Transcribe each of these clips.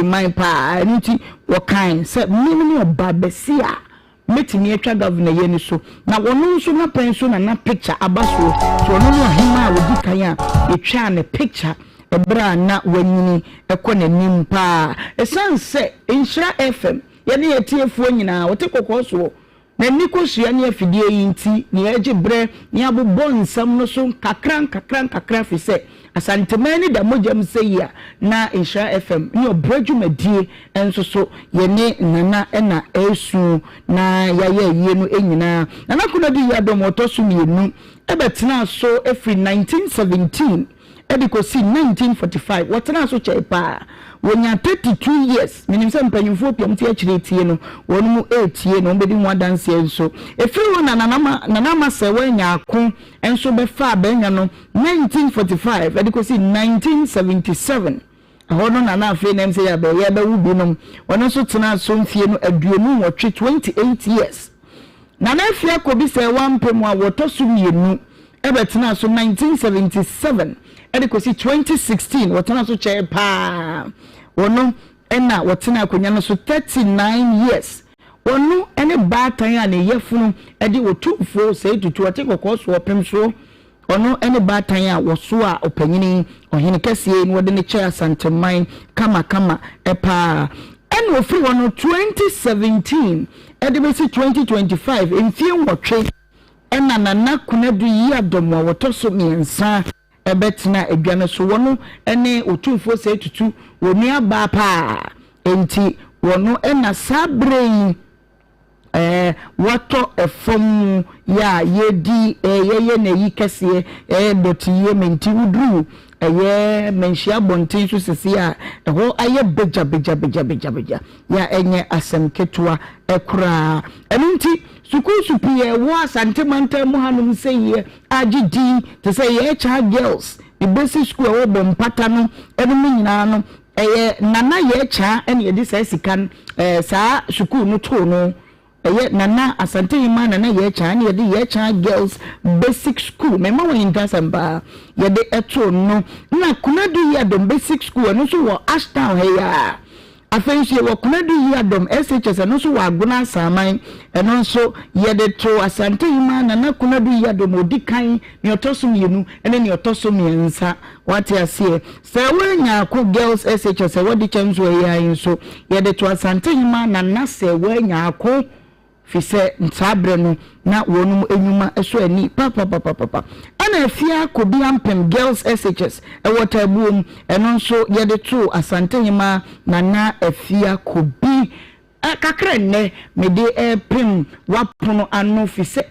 Man paa, ɛno nti wɔkae sɛ me ne ɔba bɛsi a mɛtumi atwa governor yi ani so, na ɔno nso n'apɛn so na na picture aba soɔ, nti ɔno ne ɔhemaa a ɔdi kan a yɛtwaa ne picture ɛberɛ a na wanyini kɔ n'anim paa. Ɛsiane sɛ Nhyira FM yɛne yɛn atiefoɔ nyinaa wɔte kɔkɔɔ soɔ Na nni kosua ne afidie yi nti na yɛregye berɛ na yɛabobɔ nsɛm no so nkakra nkakra nkakra firi sɛ Asanteman ani da mogyam sɛ yi a na Nhyira FM ne ɔbrɛ dwumadie nso so yɛne Nana na ɛresu na yɛayɛ ayie no nyinaa. Nana Konadu Yiadom ɔtɔ so mmienu bɛtenaa so firi 1917 de kɔsii 1945. Wɔtenaa so kyɛe paa. Wɔnyaa 32 years. Menim sɛ mpanyimfoɔ pii a wɔte akyire retie no, wɔn retie na wɔbɛdi ho adanseɛ nso. Ɛfiri hɔ na Nana Ama, Nana Ama Serwaa Nyarko nso bɛfaa abannwa no 1945 de kɔsii 1977. Ɛhɔ no na na afei na ɛm sɛ yɛabɛ, yɛrebɛwo binom. Ɔno nso tenaa so mfie no 28, 28 years. Nana Afia Kobi Serwaa Ampem a wɔtɔ so mmienu bɛtenaa so 1977 de kɔsi 2016, wɔtenaa so kyɛɛ paa. Wɔno na wɔtenaa akonnwa no so 39 years. Wɔno ne baatan a ne yafunu de Otumfoɔ Osei Tutu ɔte kɔkɔɔ soɔ ɔpem soɔ. Ɔno ne baatan a wɔsoaa ɔpanyini, ɔhene kɛseɛ yi na wɔde no kyɛɛ Asanteman kamakama paa. Ɛna ɔfiri hɔ no 2017 de bɛsi 2025, mfie nwɔtwe, Ɛna Nana Konadu Yiadom a wɔtɔ so mmiɛnsa bɛtena adwa no so. Wɔno ne Otumfoɔ Osei Tutu wɔn nua baa paa. Enti wɔno na saa berɛ yi eh, watɔ fam mu yɛ a yɛdi eh, yɛyɛ n'ayi kɛseɛ eh, dɔteyie me nti woduru ɛyɛ manhyia abɔnten so sese a ɛhɔ ayɛ bagya bagya bagya bagya bagya yɛ a ɛnyɛ asɛm ketewa koraa. Ɛno nti, sukuusu pii a ɛwɔ Asante mantam mu hanom sɛyiɛ agye din te sɛ Yɛɛkyaa Girls, ne Basic School a ɛwɔ Bompata no, ɛnom nyinaa no, ɛyɛ Nana Yɛɛkyaa na yɛde saa sika no, ɛɛ saa sukuu no too no. Ɛyɛ Nana, Asantehemaa Nana Yɛɛkyaa na yɛde Yɛɛkyaa Girls Basic School, mema wo ahintasɛm paa, yɛde too no. Na Konadu Yiadom Basic School, ɛno nso wɔ Ashtown ha yi ara. Afei nso yɛwɔ Konadu Yiadom SHS, ɛno nso wɔ Agona Asaman. Ɛno nso yɛde too Asantehemaa Nana Konadu Yiadom a ɔdi kan, nea ɔtɔ so mmienu ne nea ɔtɔ so mmiɛnsa. Woate aseɛ? Sɛ woanya ako Girls SHS a ɛwɔ Dekyɛm nso ɛyɛ ara yi nso, yɛde to Asantehemaa Nana sɛ woanya ako firi sɛ saa berɛ no na wɔnom nnwuma sɔ ani papapapapa. Ɛna Afia Kobi Ampem Girls SHS ɛwɔ Taabuom, ɛno nso yɛde too Asantehemaa Nana Afia Kobi. Kakra nnɛ mede repem w'apono ano firi sɛ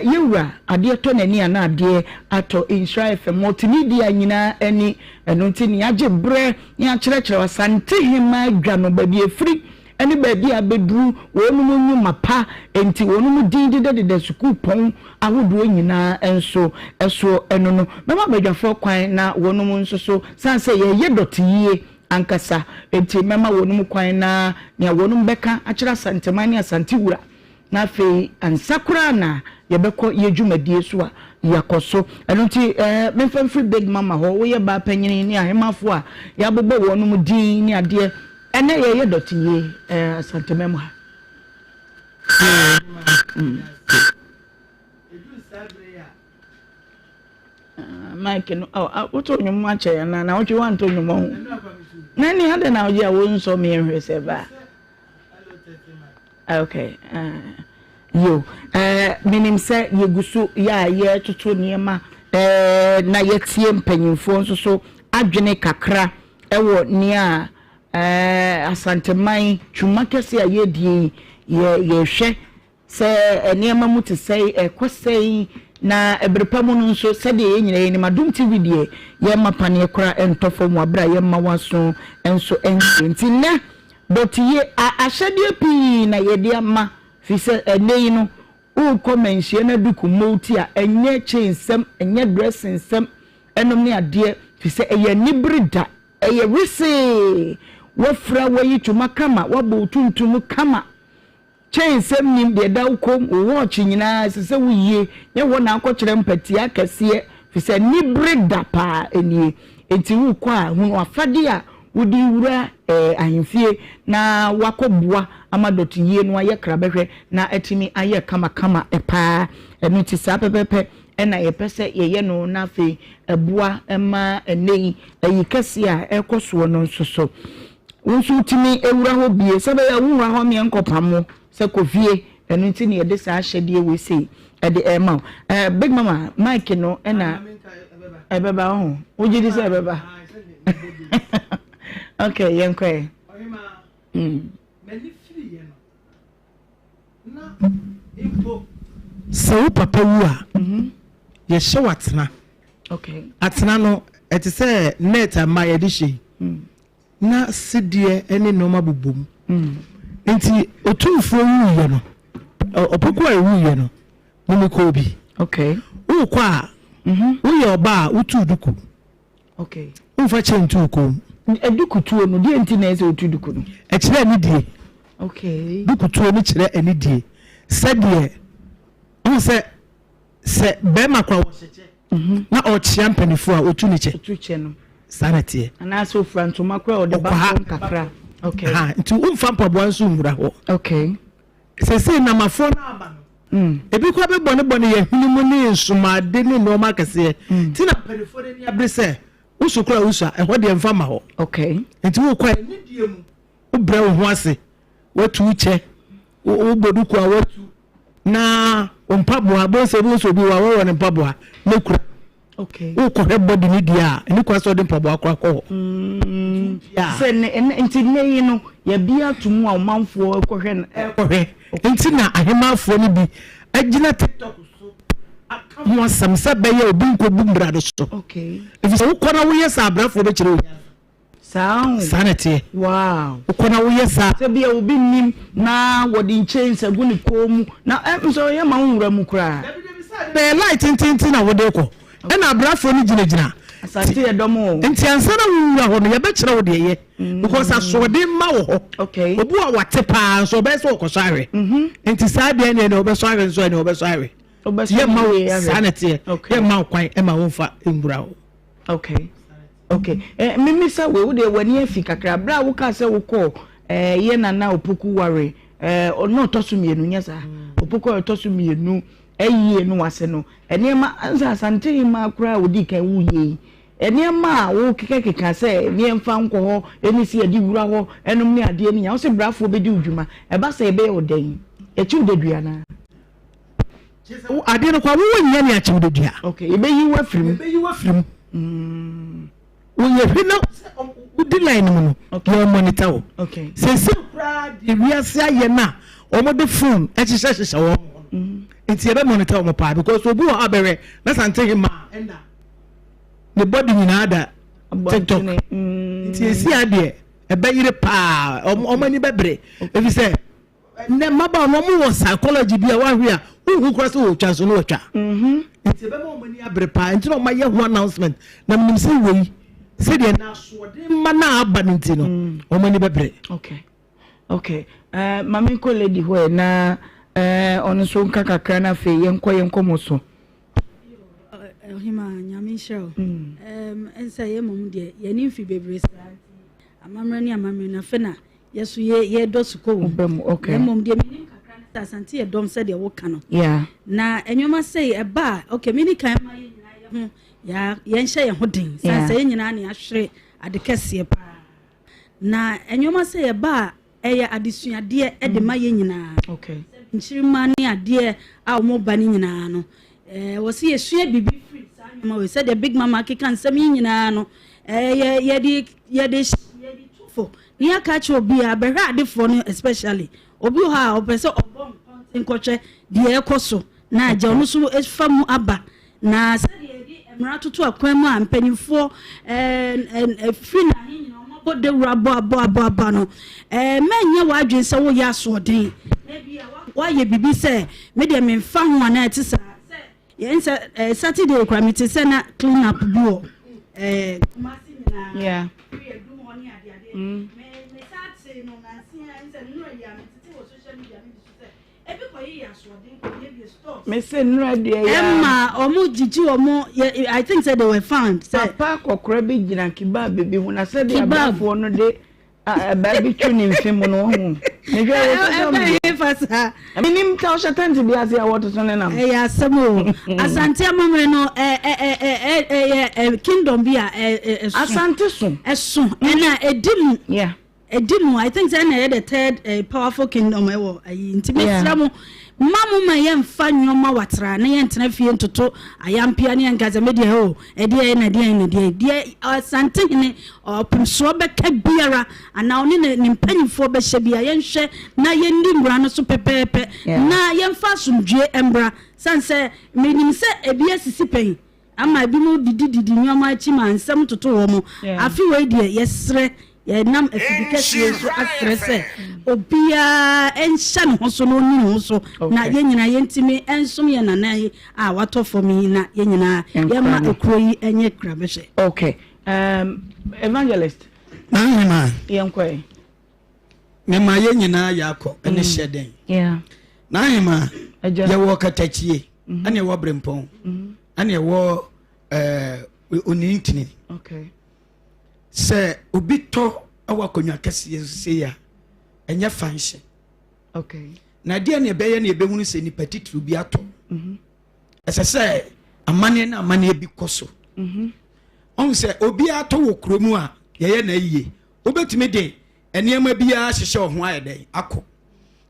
yɛn wura adeɛ tɔ n'ani a na adeɛ atɔ Nhyira FM multimedia nyinaa ani, ɛno nti ne yɛagye berɛ ne yɛakyerɛkyerɛ Asantehemaa dwa no baabi ɛfiri ne baabi a abɛduru, wɔnom nnwuma pa nti wɔnom din dedadeda sukuupɔn ahodoɔ nyinaa nso soɔ, ɛno no mɛma badwafoɔ kwan na wɔnom nso so sane sɛ yɛyɛ dɔteyie ankasa nti mɛma wɔnom kwan na nea wɔnom bɛka akyerɛ Asanteman ne Asante wura na afei ansa koraa na yɛbɛkɔ yɛ dwumadie so a yɛakɔ so. Ɛno nti eh, memfa mfiri Big Mama hɔ, woyɛ baa panyini ne ahemafoɔ a yɛabobɔ wɔnom din ne adeɛ, ɛnɛ yɛyɛ dɔteyie eh, Asanteman mu ha. Mike no, oh, ah, woto nnwom akyɛ yɛn na na wotwe wanto nnwom ho. Na ni adɛn na wogye a wonsɔ me nhwɛ sɛ ba. Okay. Yo, menim sɛ yɛgu so yɛ a yɛtoto nneɛma na yɛtie mpanyimfoɔ nso so adwene kakra wɔ nea Asanteman twuma kɛse a yɛdie yi yɛhwɛ Sɛ nneɛma mu te sɛn, ɛkɔ sɛn, na bere pa mu no nso, sɛdeɛ yɛn nyinaa yɛnim, Adom TV deɛ, yɛmma paneɛ koraa ntɔ fam wɔ aberɛ a yɛmma w'aso nso ntie. Nti nnɛ, dɔteyie, a ahyɛdeɛ pii na yɛde ama, firi sɛ ɛnnɛ yi no, worekɔ manhyia no aduku mmɔ wo ti a, ɛnyɛ chain sɛm, ɛnyɛ dressing sɛm, ɛnom ne adeɛ, firi sɛ ɛyɛ anibere da, ɛyɛ wesee, woafira woayi twoma kama, woabɔ wo tuntum kama, Kyɛn nsɛm nim deɛ ɛda wo kɔn mu, wo watch nyinaa ɛsɛ sɛ wo yie, nyɛ hɔ na akɔkyerɛ mpatia akɛseɛ firi sɛ anibere da paa nie. Enti wokɔ a hunu afadeɛ a wode wura ahemfie na wakɔboa ama dɔteyie no ayɛ krabɛhwɛ na atumi ayɛ kamakama paa. Ɛno nti saa pɛpɛpɛ na yɛpɛ sɛ yɛyɛ no na afei ɛboa ma ɛnnɛ yi ayi kɛseɛ a ɛrekɔ soɔ no nso so. Wo nso wotumi wura hɔ bie sɛ ɛbɛyɛ a wonwura hɔ meɛ nkɔpam wo sɛ kɔ fie. Ɛno nti na yɛde saa ahyɛdeɛ wei sei ɛde ɛrema wo. Eh, Big Mama, mic no ɛna ɛbɛba ho. Wogye di sɛ ɛbɛba? Okay, yɛnkɔ ɛ. M'ani firiiɛ no, na mpo. Sɛ wo papa wu a, yɛhyɛ wo atena. Atena no, ɛte sɛ net a mmaa yɛde hyɛ yi. Na sedeɛ ne nneɛma bobɔ mu. Nti Otumfoɔ wuiɛ no, Opoku a ewuiɛ no, mimi kɔɔ bi. Wokɔ a, woyɛ ɔbaa a wotu duku. Okay. Womfa kyɛ ntu wo kɔn mu. Duku tuo no, deɛ nti na ɛsɛ otu duku no? Ɛkyerɛ anidie. Okay. Duku tuo no kyerɛ anidie. Sɛdeɛ, wohu sɛ, sɛ bɛrima kora wɔhyɛ kyɛ mhm. na ɔkyea mpanimfoɔ a otu ne kyɛ. Otu kyɛ no. Saa na ɛteɛ. Anaasɛ ofura ntoma kora ɔde ba fam kakra. Okay. Ha, nti womfa mpaboa nso nwura hɔ. Okay. Seesei namafoɔ no aba no, ebi koraa bɛbɔnebɔne yɛn hwene mu ne nsomaade ne nneɛma akɛseɛ. Nti na mpanimfoɔ no ani abere sɛ, woso koraa wosua, ɛhɔ deɛ mfa mma hɔ. Nti wokɔ a, anidie mu, wobrɛ wo ho ase, woatu wo kyɛ, wobɔ duku a woatu, na wo mpaboa, bɛhu sɛ wobɛhu sɛ obi wɔ a wɔwɔ ne mpaboa na kura. Okay. Wokɔhwɛ body no deɛ a, ɛni kwan sɛ ɔde mpaboa koraa kɔ hɔ. Mm. Sɛ ne nti nnɛ yi no yɛbi ato mu a ɔmanfoɔ kɔhwɛ no. Kɔhwɛ. Nti na ahemaafoɔ no bi agyina TikTok so aka ho asɛm sɛ bɛyɛ obi nkɔbu mmara no so. Okay. Ɛfiri sɛ wokɔ na woyɛ saa abrafoɔ bɛkyerɛ wo nyansa. Saa ho. Saa na ɛteɛ. Wow. Wokɔ na woyɛ saa. Sɛ bia obi nnim na wɔde nkyɛnse agu ne kɔn mu na ɛ nso yɛ ma wo nwura mu koraa. Dabi dabi sɛ ade bɛyɛ line tententen na wode rekɔ ɛna abrafoɔ no gyinagyina. Asante yɛ dɔm o. Nti ansa na wo wura hɔ no yɛbɛkyerɛ wo deɛ yɛ because asoɔden mma wɔ hɔ. Okay. Obi wɔ wate paa nso ɔbɛyɛ sɛ ɔkɔsɔ ahwɛ. Nti saa deɛ ɛneɛ deɛ ɔbɛsɔ ahwɛ nso ɛneɛ ɔbɛsɔ ahwɛ. Yɛmma wo saa na ɛteɛ. Yɛmma wo kwan ɛma wo nfa nwura hɔ. Okay. Okay. Eh, mimisa wei, wo deɛ w'ani afi kakra. Berɛ a wokaa sɛ wokɔɔ eh, yɛ nana Opoku ware, eh, ɔno ɔtɔ so mmienu, nyɛ saa? Mm. Opoku a ɔtɔ so mmienu ayie no ase no, nneɛma, nsa Asante hemaa koraa a ɔdii kan wo yie yi, nneɛma a wokekakeka sɛ nneɛmfa nkɔ hɔ, ɛne sɛ yɛde wura hɔ, ɛnom ne adeɛ no nyinaa, wo sɛ brafoɔ bɛdi wo dwuma, ɛba sɛ yɛbɛyɛ wo dɛn? Yɛkye wo dadua anaa? Kyerɛ sɛ wo adeɛ no koraa wowɔ nyɛ ne akyɛw dadua. Okay, yɛbɛyi wo afiri mu. Yɛbɛyi wo afiri mu. Mm. Woyɛ hwɛ na sɛ wodi line no mu no, okay. Yɛn monitor wo. Okay. Sɛsɛ koraa deɛ wiase ayɛ no a wɔde phone ɛhyehyɛ hyehyɛ wɔn ho. Mm. Nti yɛbɛ monitor wɔn paa because obi wɔ ha bɛhwɛ na sante he ma ɛna ne body nyinaa da TikTok. Mm. Nti esi adeɛ ɛbɛyere paa wɔn ani bɛbere efisɛ. Nnɛ mmabaawa no wɔn wɔ psychology bi a wahwe a wohu koraa sɛ wɔtwa nso no wɔtwa. Mhm. Nti ɛbɛma wɔn ani abere paa nti na wɔn ayɛ ho announcement na menim sɛ wei sɛdeɛ na asoɔden mma no aba no nti no mm. wɔn ani bɛbere. Okay. Okay. Uh, maame nkɔ lady hɔ ɛ na eh, ɔno nso nka kakra na afei yɛnkɔ yɛn nkɔmmɔ so. Ɔhema nyame nhyira wo. Mm. Ɛnsɛ yɛ mmom deɛ yɛne mfi bebree saa nti amammerɛ ne amammerɛ no afei na Yɛ so yɛ yɛdɔ sukɔ wɔ mu. Okay. Na mmom deɛ menim kakra ne sɛ Asante yɛ dɔm sɛdeɛ woka no. Yeah. Na nneɛma sei ɛba a okay meni kan ma yɛn nyinaa yɛ ho ya yɛnhyɛ yɛn ho den. San sɛ yɛn nyinaa ne ahwere ade kɛseɛ paa. Na nneɛma sei ɛba a ɛyɛ adesuadeɛ de ma yɛn nyinaa. Okay. Nkyirimma ne adeɛ a wɔn ba no nyinaa no ɛɛ wɔsi yɛsua biribi firi saa nneɛma wei sɛdeɛ Big Mama akeka nsɛm yi nyinaa no ɛɛ yɛ yɛde yɛde yɛde tu fo Ne yɛaka akyerɛ obiara, bɛhwɛ adefoɔ no especially. Obi wɔ hɔ a ɔpɛ sɛ ɔbɔ nkɔnten kɔhwɛ deɛ ɛrekɔ so na agya ɔno nso fa mu aba. Na sɛdeɛ yɛde mmara toto akwan mu a mpanimfoɔ firi n'ahe nyinaa wɔn abɔ dawuro abɔ abɔ abɔ aba no, mɛnyɛ w'adwene sɛ woyɛ asoɔden. Na ebia woayɛ biribi sɛ me deɛ memfa ho anaa ɛte saa. Yɛn sɛ eh, Saturday kora mete sɛ na clean up bi wɔ eh, Kumasi nyinaa. Yeah. Firi adum hɔ ne adeade. Mm. Me me saa te no nansi a nsɛ nnura yi a me tete wɔ social media no bi so sɛ ebi kɔ yeyɛ asoɔden kɔ biebie stores. Me se nnura deɛ ya. Ɛma ɔmo gyigyi ɔmo yɛ I think sɛ they were found sɛ. Papa akɔkora bi gyina kebab bi ho na sɛdeɛ Kebab. abrafoɔ no de. Ɛbaa bi twi ne mfe mu no wahu. Mehwɛ wɔ social media. Ɛbɛn fa saa. Menim ta ɔhyɛ tɛnte bi ase a wɔtoto ne nam. Ɛyɛ asɛm o. Asante amammerɛ no ɛyɛ kingdom bi a ɛso. Asante so. Ɛso ɛna ɛdi mu. Yeah. Ɛdi mu I think sɛ ɛna ɛyɛ the third eh, powerful kingdom ɛwɔ ayi nti mesrɛ mo mma mo ma yɛmfa nneɛma watra na yɛntena fie ntoto ayampea ne yɛnka sɛ medeɛ o ɛdeɛ na ɛdeɛ na ɛdeɛ deɛ Asantehene ɔpemsoɔ bɛka biara anaa ɔne ne ne mpanyinfoɔ bɛhyɛ biara yɛnhwɛ na yɛnni mmara no so pɛpɛɛpɛ na yɛmfa asomdwie mmra sane sɛ menim sɛ ebi asisi pɛn Ama ebinom didididi nneɛma akyi ma nsɛm toto wɔn. Afe wei deɛ, yɛsrɛ, yɛnam afidi kɛseɛ yi so asrɛ sɛ obiara nhyɛ ne ho so na ɔnni ne ho so na yɛn nyinaa yɛntumi nsom yɛn nana yi a watɔ fam yi na yɛn nyinaa yɛmma ekuro yi nyɛ krabɛhwɛ. Okay. Um, evangelist. N'ahema. Yɛn kɔ yi. Mema yɛn nyinaa yɛakɔ ɛne mm. hyɛ den. Yeah. N'ahema. Yɛwɔ katakyie. Mm-hmm. Ɛne ɛwɔ brempɔn. Mm-hmm. Ɛne ɛwɔ ɛɛ eh, onintini. Okay. Sɛ obi tɔ ɛwɔ akonnwa kɛseɛ sei a ɛnyɛ fanhyɛ. Okay. Na ɛdeɛ ne ɛbɛyɛ ne ɛbɛhunu sɛ nipa titiriw bi atɔ. Mm-hmm. Ɛsɛ sɛ amanneɛ ne amanneɛ bi kɔ so. Ɔhu sɛ obiara tɔ wɔ kurom a yɛyɛ na ayie. Wobɛtumi de nneɛma biara hyehyɛ wo ho ayɛ dɛn akɔ.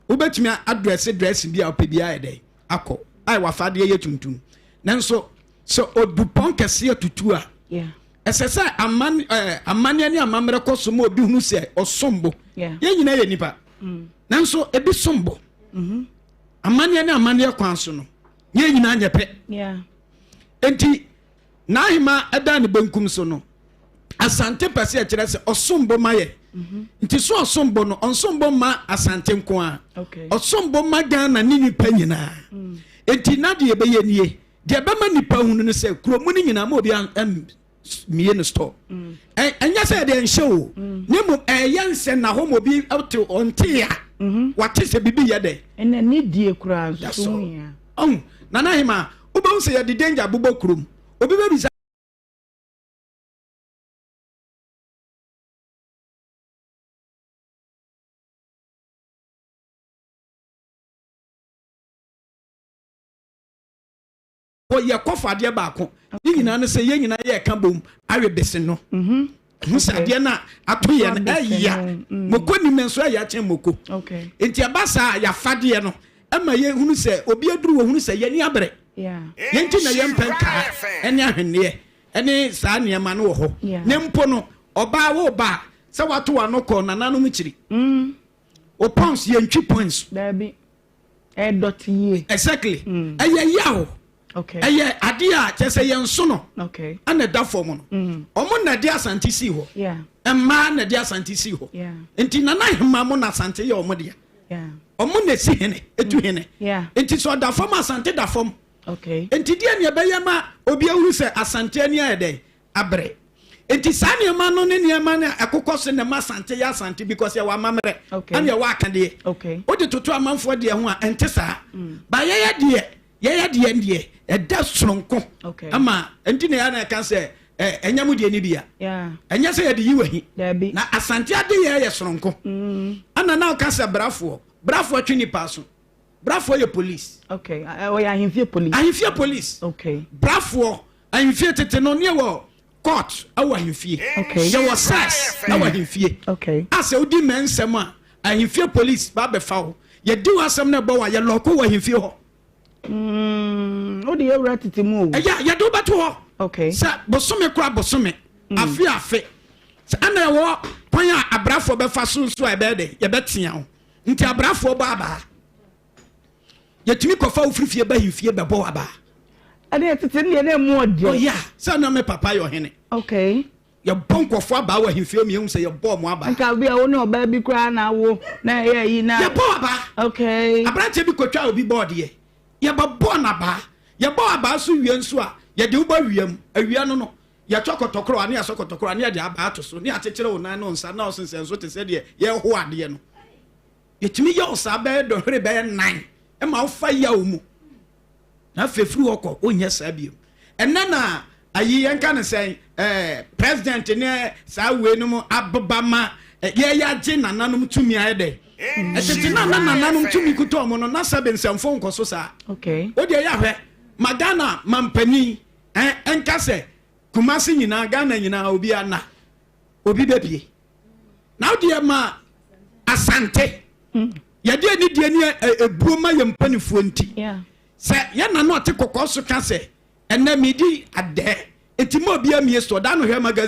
Wobɛtumi adrɛse dressing bi a wopɛ biara ayɛ dɛn akɔ. Ayɛ w'afadeɛ yɛ tuntum. Nanso sɛ odupɔn kɛseɛ tutu a, ɛsɛ sɛ aman ɛɛ amanneɛ ne amammerɛ kɔ so ma obi hunu sɛ ɔsom bo. Yɛn nyinaa yɛ nipa. Mm. Nanso ebi som bo. Mm-hmm. Amanneɛ ne amanneɛ kwan so no, yɛn nyinaa nyɛ pɛ. Enti N'ahema da ne benkum so no, Asante pɛ sɛ ɛkyerɛ sɛ ɔsom bo ma yɛ. Mhm. Nti so ɔsom bo no, ɔnsom bo ma Asante nko ara. Ɔsom bo ma Ghana ne nipa nyinaa. Mm. Nti na deɛ ɛbɛyɛ nie, deɛ ɛbɛma nipa hunu no sɛ kuromu no nyinaa ma obi mmie no store. Mm. Ɛnyɛ sɛ yɛde nhyɛ o, mm. na mmom ɛyɛ nsɛ na hɔ ma obi te ɔnte a, mhm. wate sɛ biribi yɛ dɛ. Ɛna ne die koraa nso so hia. Ɔhu, Nana Hemaa, wobɛhu sɛ yɛde danger bobɔ kurom. Obi bɛbisa. Hɔ yɛkɔ fa adeɛ baako. Ne nyinaa ne sɛ yɛn nyinaa yɛreka bom awe bese no. Mhm. Ɛho sɛ adeɛ no a ato yɛ no ɛya. Mm. Moko nim nso ɛya kyɛn moko. Nti ɛba saa a yɛafadeɛ no ɛma yɛhunu sɛ obi aduru wɔhunu sɛ yɛni abere. Yɛn nti na yɛmpɛ nkaa ɛne ahwenneɛ ɛne saa nneɛma no wɔ hɔ. Ne mpo no ɔbaa wo ba sɛ wato w'ano kɔ nananom kyiri. Mm. O pounds yɛntwi points. Daabi. Ɛdɔte yie. Exactly. Mm. Ɛyɛ yaw. Okay. Ɛyɛ adeɛ a kyerɛ sɛ yɛn so no. Okay. Ɛna ɛda fam no. Mm. Ɔmo na ɛde Asante sii hɔ. Yeah. Mmaa na ɛde Asante sii hɔ. Yeah. Nti nana ahema mo na Asante yɛ ɔmo deɛ. Yeah. Ɔmo na esi hene, etu mm. hene. Yeah. Nti sɛ ɔda fam Asante da fam. Okay. Nti deɛ nea ɛbɛyɛ ma obi ahuru sɛ Asante ani ayɛ dɛn abrɛ. Nti saa nneɛma no ne nneɛma no a ɛkokɔ so na ɛma Asante yɛ Asante because yɛwɔ amammerɛ ɛna yɛwɔ akadeɛ. Wode toto amanfoɔ deɛ ho a ɛnte saa. Mm. Ba yɛyɛ deɛ yɛyɛ deɛ deɛ ɛda soronko ama nti na yɛn ɛka sɛ ɛnyɛ mo deɛ ni bia. Ɛnyɛ sɛ yɛde yi wahi. Na Asante ade yɛ yɛ soronko. Mm. Ɛna na ɔka sɛ brafoɔ brafoɔ twe nipa so. Brafoɔ yɛ police. Okay, ɔyɛ ahemfie police. Ahemfie police. Okay. Brafoɔ ahemfie tete no ne wɔ court ɛwɔ ahemfie. Okay. Yɛwɔ SARS ɛwɔ ahemfie. Okay. A sɛ wodi mɛ nsɛm a ahemfie police ba bɛfa wo. Yɛdi wo asɛm na ɛbɔ wa yɛ lɔko wɔ ahemfie hɔ. Mm, wode yɛwura tete mu o. Ɛyɛ yɛde wo bɛto hɔ. Okay. Sɛ bosome kora bosome. Mm. Afe afe. Sɛ ɛna ɛwɔ kwan a abrafoɔ bɛfa so nso a ɛbɛyɛ dɛ yɛbɛtea wo. Nti abrafoɔ bɔ abaa. Yɛtumi kɔfa wo firi fie ba ahemfie bɛbɔ wo abaa. Ɛdeɛ tete no deɛ na ɛmu ɔdɛ. Oh yeah, sɛ na me papa yɛ ɔhene. Okay. Yɛbɔ nkurɔfoɔ abaa wɔ ahemfie ma yɛhu sɛ yɛbɔ ɔmo abaa. Nka bi a wo ne ɔbaa bi koraa na awo na ɛyɛ ayi na. Yɛbɔ abaa. Okay. Aberanteɛ bi kɔtwaa obi bɔɔdeɛ. Yɛbɛbɔɔ no abaa. Yɛbɔ abaa so wie nso a, yɛde wo bɔ awia mu. Awia no no, Yɛtɔ kɔtɔkorɔ a, ne yɛasɔ kɔtɔkorɔ a, ne yɛde abaa ato so, ne yɛakyekyere wo nan ne wo nsa na ɔsensɛn so te sɛ deɛ yɛreho adeɛ no. Yɛtumi yɛ wo saa bɛyɛ dɔnhwere bɛyɛ nnan ma wofa yaw mu. Na afei firi hɔ kɔ, wonyɛ saa bio. Ɛnnɛ na ayi yɛnka no sɛn, eh, president ne saa wei no mu abeba ma Yɛyɛ agye nananom tumi ayɛ dɛ. Ɛtete na nananom tumi kuta ɔmo no na sɛbe nsɛmfo nkɔ so saa. O deɛ yɛ ahwɛ ma Ghana mampanin ɛnka sɛ Kumasi nyinaa, Ghana nyinaa, obi ana obi bɛpie na o deɛ ma Asante yɛde anidie ne ebuo ma yɛn mpanimfoɔ nti sɛ yɛn nana ɔte kɔkɔɔ so ka sɛ ɛnɛ mi di adɛ eti mo obi amie so ɔda no hwɛ magazine.